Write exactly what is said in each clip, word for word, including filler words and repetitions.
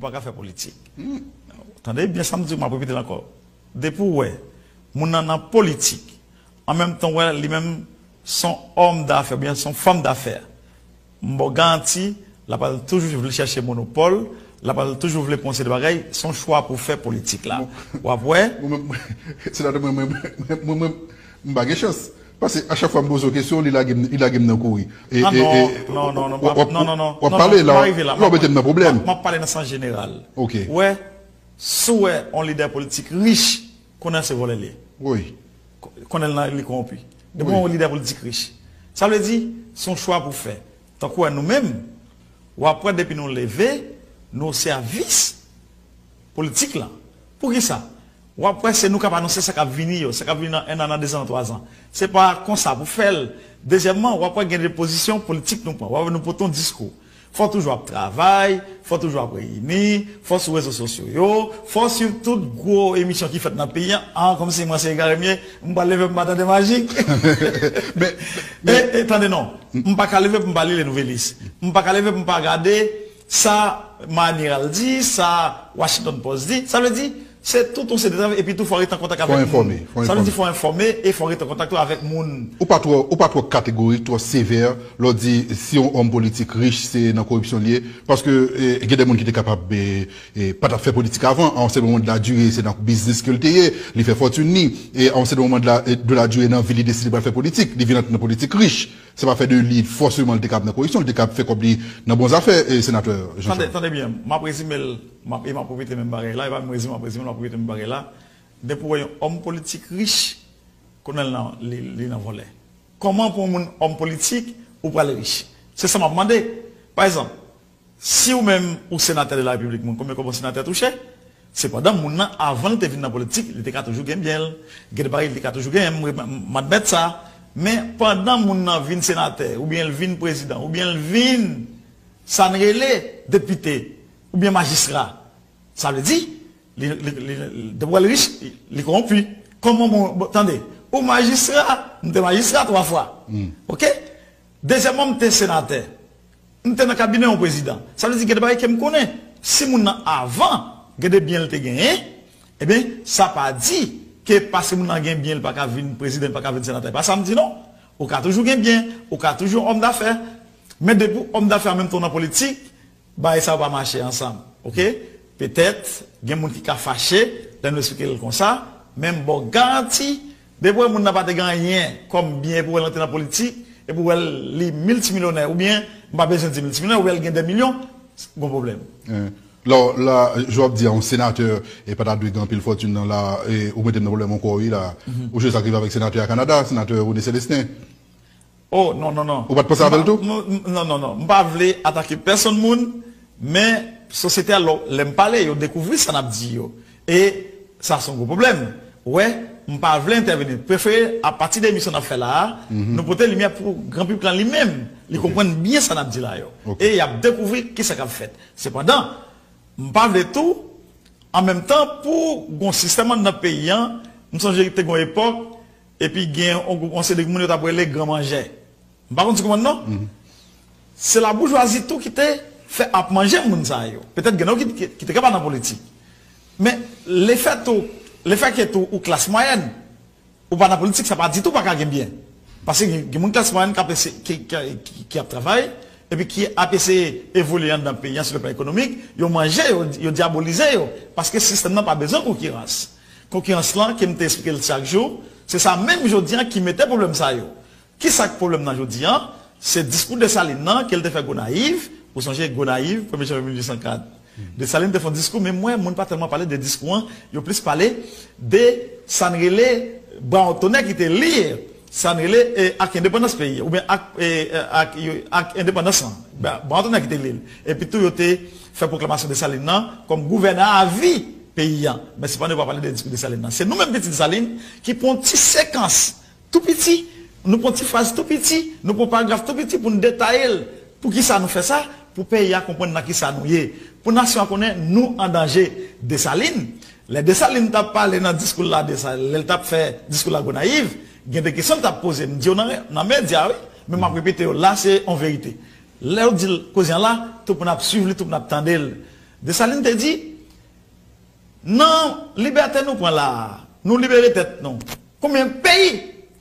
pa ka fè politik. Tande byen sa m di, m ap repete l ankò. Depi w wè moun nan nan politik, an menm tan w wè li menm s on òm dafè oubyen s on fanm dafè, m ba w garanti, l ap al toujou vle chèche monopòl, l ap al toujou vle pran yon seri de bagay, s on chwa pou fè politik la. W ap wè. Mwen menm, senatè, mwen menm, mwen menm, m pa gen chans. Paske a chak fwa m poze w kesyon, li lage m, li lage m nan kouri. E, Ah e, non, e, non, non, non, w ap, pa- non, non, non, w ap non, pale non, la, pa rive la. la w mete m nan pwoblèm. M ap pale nan sans jeneral. Ok. Wè, si w wè yon lidè politik rich, konnen se vòlè li ye. Wi. Konnen l nan li kowonpi. Depi Wi. yon lidè politik rich. Sa vle di, s on chwa pou fè. Tankou wè nou menm, w ap wè depi nou leve, nou o sèvis politik lan. Poukisa? W ap wè se nou k ap anonse sa k ap vini yo, sa k ap vini nan en an, nan dezan, nan twazan. Se pa konsa pou fè l. Dezyèmman, w ap wè gen de pozisyon politik nou pran. W ap wè nou pote yon diskou. Fò toujou ap travay, fò toujou ap reyini, fò sou rezo sosyo yo, fò swiv tout gwo emisyon ki fèt nan peyi an. Ah, kòmsi mwen se egare m ye, m pral leve m pa tande majik. Men, E, e tande non, m pa ka leve pou m pa li Le Nouvelliste. M pa ka leve pou m pa gade sa Miami Herald di, sa Washington Post di. Sa vle di, se tout yon seri de travay, epi tou fò rete an kontak fò avèk enfòme. Moun. Fò Sa vle di enfòme. Fò enfòme e fò rete an kontak tou avèk moun. Ou pa twò, ou pa twò kategorik, twò sevè, lè w di si yon òm politik rich, se nan koripsyon li ye. Paske eh, gen de moun ki te kapab eh, eh, pa t ap fè politik avan. A yon sèten moman de la dire, se nan biznis ke l te ye. Li fè fòtin li. E a yon sèten moman de la, eh, de la dire nan vi, li deside pral fè politik. Li vin antre nan politik rich. Se pa fè de li fòseman li te kab nan koripsyon, li te kab fè kòb li nan bon zafè, eh, senatè Jean Tande, Charles. Tande byen, m ap rezime l, m ap, e m ap repete menm bagay la, e pa m rezime, m ap rezime, m ap repete menm bagay la. Depi w wè yon òm politik rich, konnen l nan, li, li nan vòlè. Kòman pou yon moun òm politik, ou pral rich? Se sa m ap mande. Pa egzanp, si ou menm ou senatè de la repiblik, moun, konbyen kòb yon senatè touche? Sepandan, moun nan, avan l te vin nan politik, li te ka toujou gen byen l. Gen de bagay, li te ka toujou gen, m, m, m admèt sa. Men, pandan moun nan vin senatè, oubyen l vin prezidan, oubyen l vin, sa n rele, depite, oubyen majistra, sa vle di, li, li, li, li, depi w wè l rich, li kowonpi. Kòman bon, bon, tande, ou majistra, m te majistra twa fwa. Oke? Dezyèmman, m te senatè. M te nan kabinè yon prezidan. Sa vle di gen de bagay ke m konnen. Si moun nan avan, gen de byen l te genyen, ebyen, sa pa di ke paske moun nan gen byen, li pa ka vin prezidan, li pa ka vin senatè. Pa sa m di non. Ou ka toujou gen byen, ou ka toujou òm dafè. Men depi w òm dafè an menm tan w nan politik, bagay sa yo pa mache ansanm. Oke? Petèt, gen moun ki ka fache lè nou esplike l konsa, men m ba w garanti, depi w wè moun nan pa te gen anyen kòm byen epi w wè l antre nan politik, epi w wè l li miltimilyonè, oubyen m pa bezwen di miltimilyonè, w wè l gen de milyon, gon pwoblèm. Eh, Lè w, la, jan w ap di a, yon senatè e pa ta dwe gen anpil fòtin nan la, e ou mete m nan pwoblèm ankò, wi, la. Ou jwe sa k rive avèk senatè a Kanada, senatè Rony Célestin. Oh, non, non, non. Ou pa t panse avè l tou? M, m, non, non, non. M pa vle atake pèsonn moun, men sosyete a, lò, lè m pale, yo dekouvri sa n ap di yo. E sa se yon gwo pwoblèm. Ou wè, m pa vle entèveni. Prefere, apati de emisyon n ap fè la a, nou pote limyè pou gran piblik lan li menm. Li konprann byen sa n ap di la yo. Ok. E y ap dekouvri kisa k ap fèt. Sepandan, m pa vle tou, an menm tan, pou gon sistèm anndan peyi an, m sonje te gon epòk, epi gen yon gwoup, yon seri de moun yo t ap rele gran manjè. M pa konn si w konprann non. Se laboujwazi tou ki te fè ap manje moun sa yo. Petèt gen nan yo ki, ki, ki te ka pa nan politik. Men lefèt ou, lefèt ke tou ou klas mwayèn, ou pa nan politik, sa pa ditou pa ka gen byen. Paske gen, gen moun klas mwayèn k ap ese-, ki, ki, ki, ki ap travay, epi ki ap eseye evolye anndan peyi an sou le plan ekonomik, yo manje, yo, yo dyabolize yo. Paske sistèm nan pa bezwen konkirans. Konkirans lan, ke m te esplike l chak jou, se sa menm jodi an ki mete pwoblèm sa yo. Kisa k pwoblèm nan jodi an? Se diskou Desalin nan ke l te fè Gonayiv. Ou sonje Gonayiv, premye janvye mil uit san kat. Desalin te fè yon diskou, men m wè moun pa tèlman pale de diskou an, yo plis pale de sa n rele Bwa Tonè ki te li, sa n rele, eh, ak endepandans peyi, oubyen ak, eh, eh, ak, yo, ak endepandans lan. Bwa, Bwa Tonè ki te li l. Epi tou, yo te fè pwoklamasyon Desalin nan kòm gouvènè avi peyi an. Men sepandan, yo pa pale de diskou Desalin nan. Se nou menm pitit Desalin ki pran yon ti sekans tou piti, nou pran ti fraz tou piti, nou pran paragraf tou piti pou n detaye l. Poukisa nou fè sa? Pou peyi a konprann nan kisa nou ye. Pou nasyon an konnen nou an danje. Desalin, lè Desalin t ap pale nan diskou l la, Desalin, lè l t ap fè diskou l la Gonayiv, gen de kesyon l t ap poze. M di yo nan, nan medya, wi, men m ap repete yo. La, se yon verite. Lè yo di l koze an la, tout moun ap swiv li, tout moun ap tande l. Desalin te di, nan libète nou pran la a, nou libere tèt nou. Konbyen peyi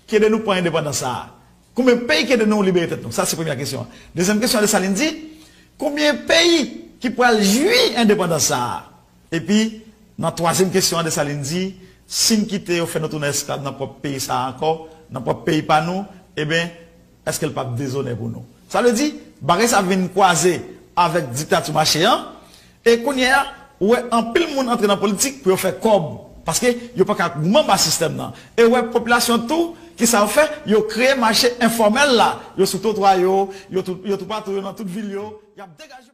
ki ede nou pran endepandans sa a? Konbyen peyi ki ede nou libere tèt nou? Sa se premyè kesyon an. Dezyèm kesyon an, Desalin di, konbyen peyi ki pral jwi endepandans sa a? Epi, nan twazyèm kesyon an, Desalin di, si n kite yo fè nou tounen esklav nan pwòp peyi sa a ankò, nan pwòp peyi pa nou, eben, èske l p ap dezonè pou nou? Sa vle di, bagay sa vin kwaze avèk diktati mache an, e kounye a, ou wè anpil moun antre nan politik pou yo fè kòb, paske yo pa ka goumen anba sistèm nan. E ou wè popilasyon tou, ki sa yo fè? Yo kreye mache enfòmèl la, yo sou twotwa yo, yo tou, yo toupatou, yo nan tout vil yo, y ap degaje.